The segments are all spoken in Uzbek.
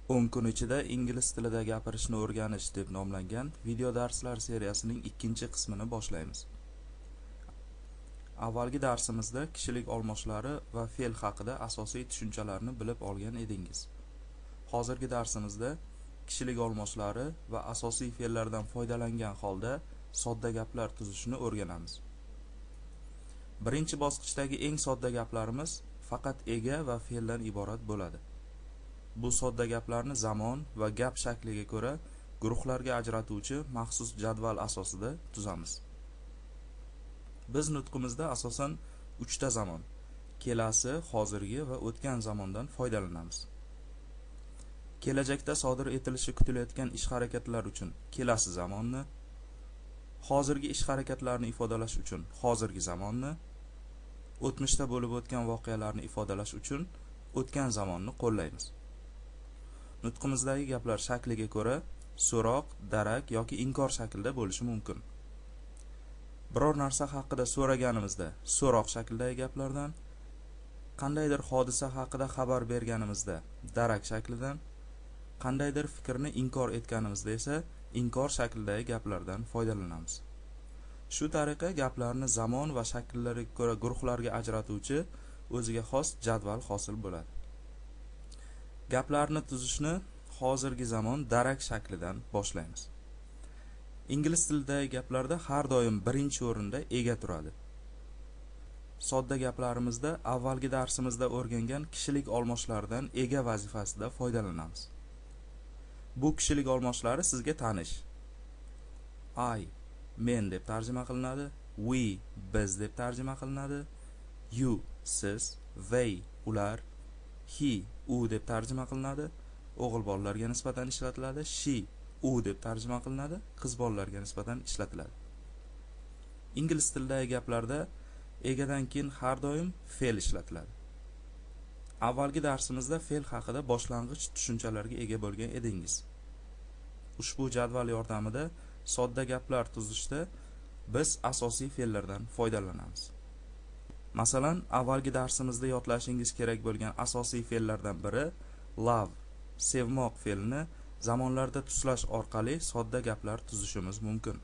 10 kun ichida ingliz tilida gapirishni o'rganish deb nomlangan video darslar seriyasining ikkinchi qismini boshlaymiz. Avvalgi darsimizda kishilik olmoshlari va fe'l haqida asosiy tushunchalarni bilib olgan edingiz. Hozirgi darsimizda kishilik olmoshlari va asosiy fe'llardan foydalangan holda sodda gaplar tuzishni o'rganamiz. Birinchi bosqichdagi eng sodda gaplarimiz faqat ega va fe'ldan iborat bo'ladi. Bu sodda gaplarni zamon va gap shakliga ko'ra guruhlarga ajratuvchi maxsus jadval asosida tuzamiz. Biz nutqimizda asosan 3 ta zamon: kelasi, hozirgi va o'tgan zamondan foydalanamiz. Kelajakda sodir etilishi kutilayotgan ish-harakatlar uchun kelasi zamonni, hozirgi ish-harakatlarni ifodalash uchun hozirgi zamonni, o'tmishda bo'lib o'tgan voqealarni ifodalash uchun o'tgan zamonni qo'llaymiz. Nutqimizdagi gaplar shakliga ko'ra so'roq, darak yoki inkor shaklida bo'lishi mumkin. Biror narsa haqida so'raganimizda so'roq shaklidagi gaplardan, qandaydir hodisa haqida xabar berganimizda darak shaklidan, qandaydir fikrni inkor etganimizda esa inkor shaklidagi gaplardan foydalanamiz. Shu tariqa gaplarni zamon va shakllariga ko'ra guruhlarga ajratuvchi o'ziga xos jadval hosil bo'ladi. Gaplarni tuzishni hozirgi zamon darak shaklidan boshlaymiz. Ingliz tilidagi gaplarda har doim birinchi o'rinda ega turadi. Sodda gaplarimizda avvalgi darsimizda o'rgangan kishilik olmoshlaridan ega vazifasida foydalanamiz. Bu kishilik olmoshlari sizga tanish. I men deb tarjima qilinadi, we biz deb tarjima qilinadi, you siz, they ular, he u deb tarjima qilinadi, o'g'il bolalarga nisbatan ishlatiladi, she u deb tarjima qilinadi, qiz bolalarga nisbatan ishlatiladi. Ingliz tilidagi gaplarda egadan keyin har doim fe'l ishlatiladi. Avvalgi darsimizda fe'l haqida boshlang'ich tushunchalarga ega bo'lgan edingiz. Ushbu jadval yordamida sodda gaplar tuzishda biz asosiy fe'llardan foydalanamiz. Masalan, avvalgi darsimizda yodlashingiz kerak bo'lgan asosiy fe'llardan biri love, sevmoq fe'lini zamonlarda tuslash orqali sodda gaplar tuzishimiz mumkin.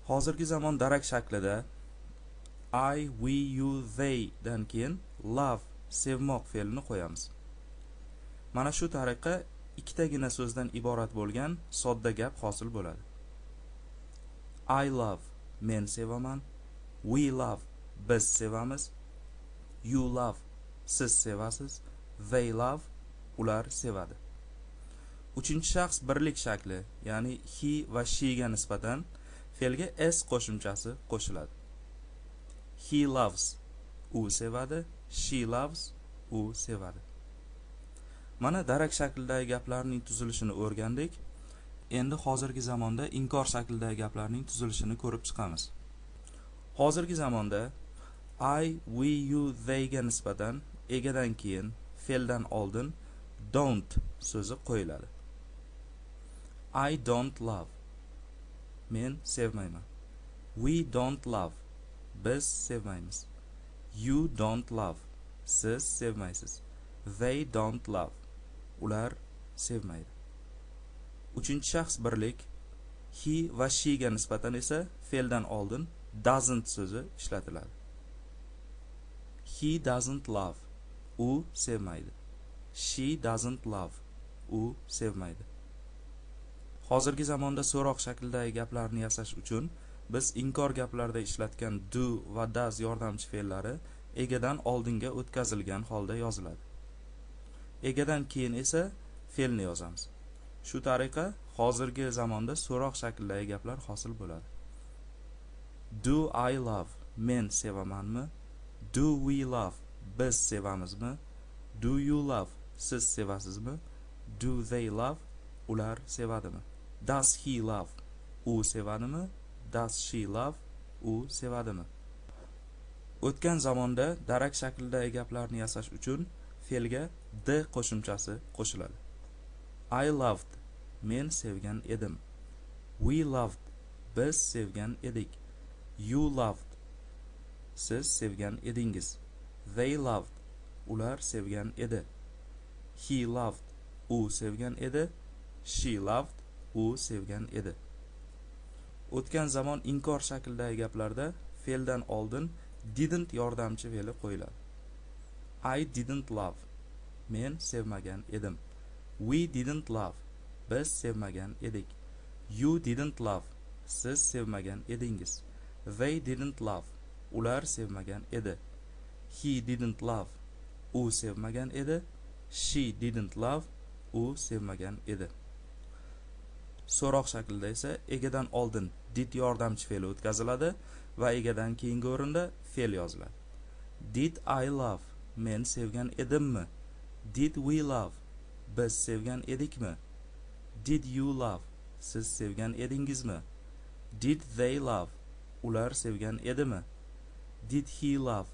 Hozirgi zamon darak shaklida I, we, you, they dan keyin love, sevmoq fe'lini qo'yamiz. Mana shu tariqa ikkitagina so'zdan iborat bo'lgan sodda gap hosil bo'ladi. I love, men sevaman, we love, biz sevamiz, you love, siz sevasiz, they love, ular sevadi. Uchinchi shaxs birlik shakli, ya'ni he va she ga nisbatan fe'lga s qo'shimchasi qo'shiladi. He loves, u sevadi, she loves, u sevadi. Mana darak shaklidagi gaplarning tuzilishini o'rgandik. Endi hozirgi zamonda inkor shaklidagi gaplarning tuzilishini ko'rib chiqamiz. Hozirgi zamonda I, we, you, they ga nisbatan egadan keyin fe'ldan oldin don't so'zi qo'yiladi. I don't love, men sevmayman. We don't love, biz sevmaymiz. You don't love, siz sevmaysiz. They don't love, ular sevmaydi. Uchinchi shaxs birlik he va she ga nisbatan esa fe'ldan oldin doesn't so'zi ishlatiladi. He doesn't love, u sevmaydi. She doesn't love, u sevmaydi. Hozirgi zamonda so'roq shaklidagi gaplarni yasash uchun biz inkor gaplarda ishlatgan do va does yordamchi fe'llari egadan oldinga o'tkazilgan holda yoziladi. Egadan keyin esa fe'lni yozamiz. Shu tariqa hozirgi zamonda so'roq shaklidagi gaplar hosil bo'ladi. Do I love, men sevamanmi? Do we love, biz sevamizmi? Do you love, siz sevasizmi? Do they love, ular sevadimi? Does he love, u sevadimi? Does she love, u sevadimi? O'tgan zamonda darak shaklidagi gaplarni yasash uchun fe'lga d qo'shimchasi qo'shiladi. I loved, men sevgan edim. We loved, biz sevgan edik. You loved, siz sevgan edingiz. They loved, ular sevgan edi. He loved, U sevgan edi. She loved. U sevgan edi. O'tgan zamon inkor shaklidagi gaplarda fe'ldan oldin didn't yordamchi fe'li qo'yiladi. I didn't love. Men sevmagan edim. We didn't love. Biz sevmagan edik. You didn't love. Siz sevmagan edingiz. They didn't love. Ular sevmagan edi. He didn't love. U sevmagan edi. She didn't love. U sevmagan edi. So'roq shaklida esa egadan oldin did yordamchi fe'li o'tkaziladi va egadan keyingi o'rinda fe'l yoziladi. Did I love? Men sevgan edimmi? Did we love? Biz sevgan edikmi? Did you love? Siz sevgan edingizmi? Did they love? Ular sevgan edimi? Did he love?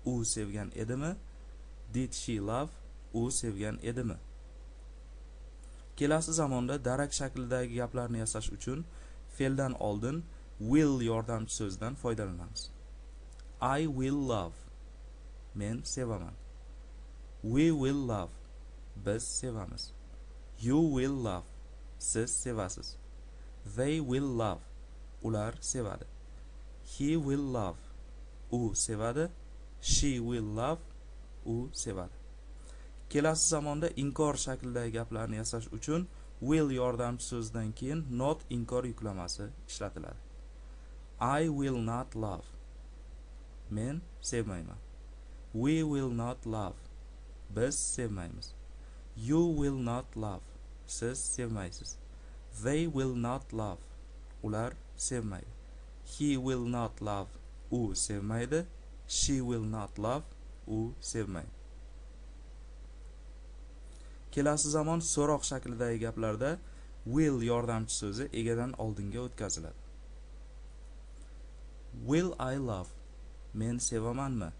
U sevgan edimi? Did she love? U sevgan edimi? Kelasi zamonda darak shaklidagi gaplarni yasash uchun fe'ldan oldin will yordamchi so'zidan foydalanamiz. I will love. Men sevaman. We will love. Biz sevamiz. You will love. Siz sevasiz. They will love. Ular sevadi. He will love. U sevadi. She will love. U sevadi. Kelasi zamonda inkor shaklidagi gaplarni yasash uchun will yordamchi so'zidan keyin not inkor yuklamasi ishlatiladi. I will not love. Men sevmayman. We will not love. Biz sevmaymiz. You will not love. Siz sevmaysiz. They will not love. Ular sevmaydi. He will not love. U sevmaydi. She will not love. U sevmaydi. Kelasi zamon so'roq shaklidagi gaplarda will yordamchi so'zi egadan oldinga o'tkaziladi. Will I love? Men sevamanmi?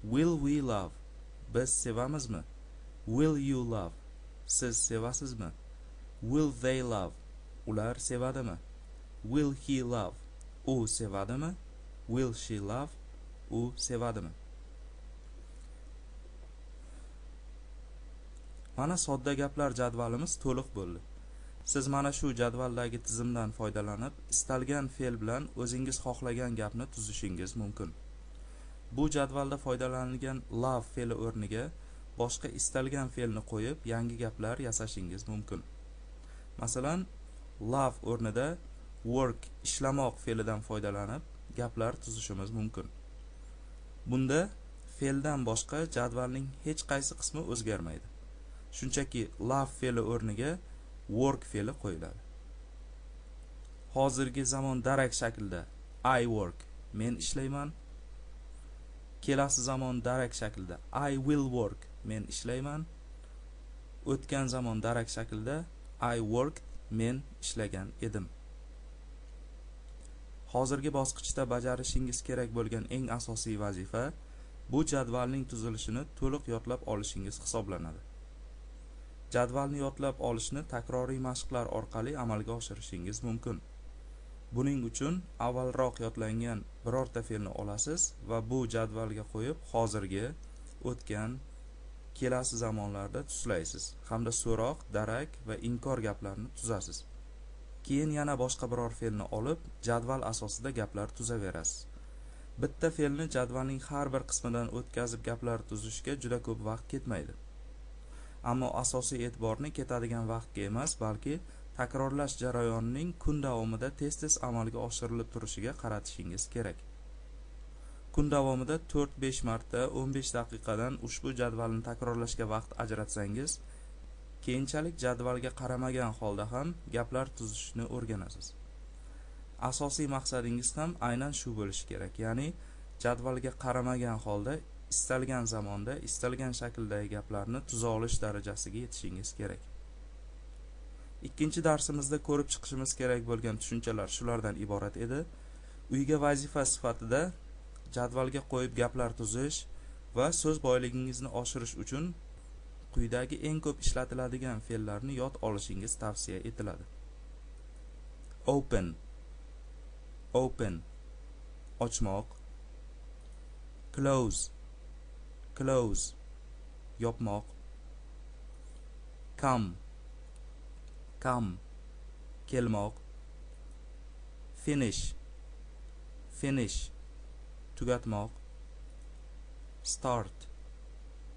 Will we love? Biz sevamizmi? Will you love? Siz sevasizmi? Will they love? Ular sevadimi? Will he love? U sevadimi? Will she love? U sevadimi? Mana sodda gaplar jadvalimiz to'liq bo'ldi. Siz mana shu jadvaldagi tizimdan foydalanib, istalgan fe'l bilan o'zingiz xohlagan gapni tuzishingiz mumkin. Bu jadvalda foydalanilgan love fe'li o'rniga boshqa istalgan fe'lni qo'yib, yangi gaplar yasashingiz mumkin. Masalan, love o'rnida work ishlamoq fe'lidan foydalanib gaplar tuzishimiz mumkin. Bunda fe'ldan boshqa jadvalning hech qaysi qismi o'zgarmaydi. Shunchaki love fe'li o'rniga work fe'li qo'yiladi. Hozirgi zamon darak shaklida I work, men ishlayman. Kelasi zamon darak shaklida I will work, men ishlayman. O'tgan zamon darak shaklida I worked, men ishlagan edim. Hozirgi bosqichda bajarishingiz kerak bo'lgan eng asosiy vazifa bu jadvalning tuzilishini to'liq yodlab olishingiz hisoblanadi. Jadvalni yodlab olishni takroriy mashqlar orqali amalga oshirishingiz mumkin. Buning uchun avvalroq yodlangan birorta fe'lni olasiz va bu jadvalga qo'yib hozirgi, o'tgan, kelasi zamonlarda tuslaysiz hamda so'roq, darak va inkor gaplarni tuzasiz. Keyin yana boshqa biror fe'lni olib, jadval asosida gaplar tuzaverasiz. Bitta fe'lni jadvalning har bir qismidan o'tkazib gaplar tuzishga juda ko'p vaqt ketmaydi. Ammo asosiy e'tiborni ketadigan vaqtga emas, balki takrorlash jarayonining kun davomida tez-tez amalga oshirilib turishiga qaratishingiz kerak. Kun davomida 4-5 marta 15 daqiqadan ushbu jadvalni takrorlashga vaqt ajratsangiz, keyinchalik jadvalga qaramagan holda ham gaplar tuzishni o'rganasiz. Asosiy maqsadingiz ham aynan shu bo'lishi kerak, ya'ni jadvalga qaramagan holda istalgan zamonda, istalgan shakldagi gaplarni tuza olish darajasiga yetishingiz kerak. Ikkinchi darsimizda ko'rib chiqishimiz kerak bo'lgan tushunchalar shulardan iborat edi. Uyga vazifa sifatida jadvalga qo'yib gaplar tuzish va so'z boyligingizni oshirish uchun quyidagi eng ko'p ishlatiladigan fe'llarni yod olishingiz tavsiya etiladi. Open, open, ochmoq. Close, close, yopmoq. Come, come, kelmoq. Finish, finish, tugatmoq. Start,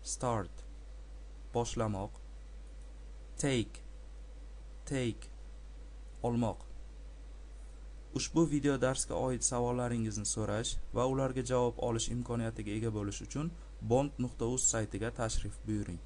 start, boshlamoq. Take, take, olmoq. Ushbu video darsga oid savollaringizni so'rash va ularga javob olish imkoniyatiga ega bo'lish uchun bond.uz saytiga tashrif buyuring.